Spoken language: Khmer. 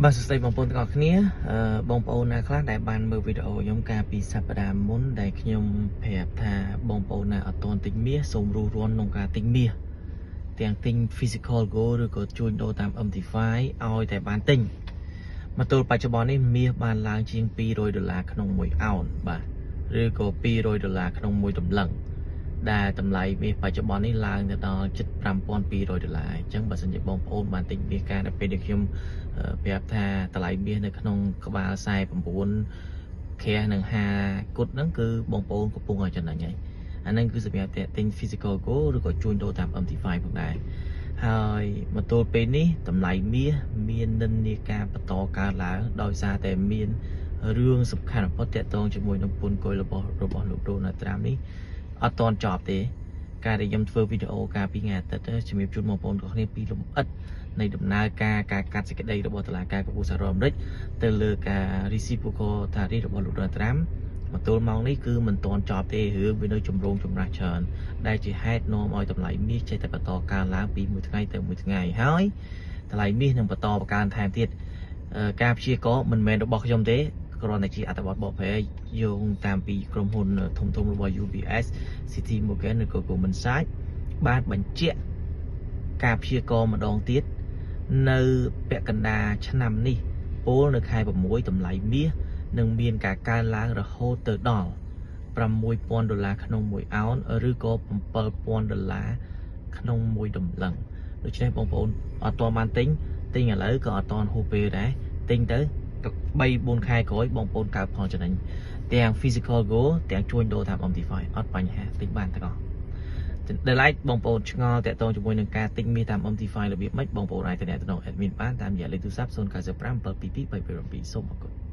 បាទសួស្តីបងប្អូនទាំងអស់គ្នាអឺបងប្អូនណាខ្លះដែលបានមើលវីដេអូខ្ញុំកាលពីសប្តាហ៍មុនដែលខ្ញុំប្រាប់ថាបងប្អូនណាអត់ទាន់ទិញមាសសូមរួសរាន់ក្នុងការទិញមាសទាំងទិញ physical gold ឬក៏ជួញដូរតាម MT5 ឲ្យតែបានទិញមកទល់បច្ចុប្បន្ននេះមាសបានឡើងជាង200ដុល្លារក្នុងមួយអោនបាទឬក៏200ដុល្លារក្នុងមួយតម្លឹងដែលតម្លៃមាសបច្ចុប្បន្ននេះឡើងទៅដល់ជិត5200ដុល្លារអញ្ចឹងបើសិនជាបងប្អូនបានទិញមាសកាលនៅពេលដែលខ្ញុំ ប្រាប់ថាតម្លៃមាសនៅក្នុងក្បាល49ក្រាស់និង5គុតហ្នឹងគឺបងប្អូនកំពុងឲ្យចំណេញហើយអាហ្នឹងគឺសម្រាប់តែទិញ physical gold ឬក៏ជួញដូរតាម MT5 ផងដែរហើយមកទល់ពេលនេះតម្លៃមាសមាននិន្នាការបន្តកើនឡើងដោយសារតែមានរឿងសំខាន់បំផុតទាក់ទងជាមួយនឹងពន្ធគុយរបស់លោកដូណាល់ត្រាំនេះអត់ទាន់ចប់ទេការដែលខ្ញុំធ្វើវីដេអូកាលពីថ្ងៃអាទិត្យជំរាបជូនបងប្អូនទាំងគ្នាពីលម្អិត នៃដំណើរការការកាត់សេចក្តីរបស់តុលាការកំពូលសហរដ្ឋអាមេរិកទៅលើការ reciprocal tariff របស់លោកដូណាល់ត្រាំមកទល់ម៉ោងនេះគឺមិនទាន់ចប់ទេរឿងវានៅចម្រូងចម្រាសច្រើនដែលជាហេតុនាំឲ្យតម្លៃមាសចេះតែបន្តកើនឡើងពីមួយថ្ងៃទៅមួយថ្ងៃហើយតម្លៃមាសនឹងបន្តកើនថែមទៀតការព្យាករណ៍មិនមែនរបស់ខ្ញុំទេគ្រាន់តែជាអត្ថបទបកប្រែយោងតាមពីក្រុមហ៊ុនធំៗរបស់ UBS, JP Morgan ឬក៏ Goldman Sachs បានបញ្ជាក់ការព្យាករណ៍ម្ដងទៀត នៅពាក់កណ្ដាលឆ្នាំនេះពោលនៅខែ6តម្លៃមាសនឹងមានការកើនឡើងរហូតទៅដល់6000ដុល្លារក្នុងមួយអោនឬក៏7000ដុល្លារក្នុងមួយតម្លឹងដូច្នេះបងប្អូនអត់ទាន់បានទិញទិញឥឡូវក៏អត់ទាន់ហួសពេលដែរទិញទៅ3 4ខែក្រោយបងប្អូនកើតផលចំណេញទាំង physical gold ទាំងជួញដូរតាម MT5 អត់បញ្ហាទិញបានទាំងអស់ ដែលឡែកបងប្អូនឆ្ងល់ទាក់ទងជាមួយនឹងការទិញមាសតាម MT5 របៀបម៉េចបងប្អូនអាចទំនាក់ទំនង admin បានតាមរយៈលេខទូរស័ព្ទ095 722 327សូមអរគុណ។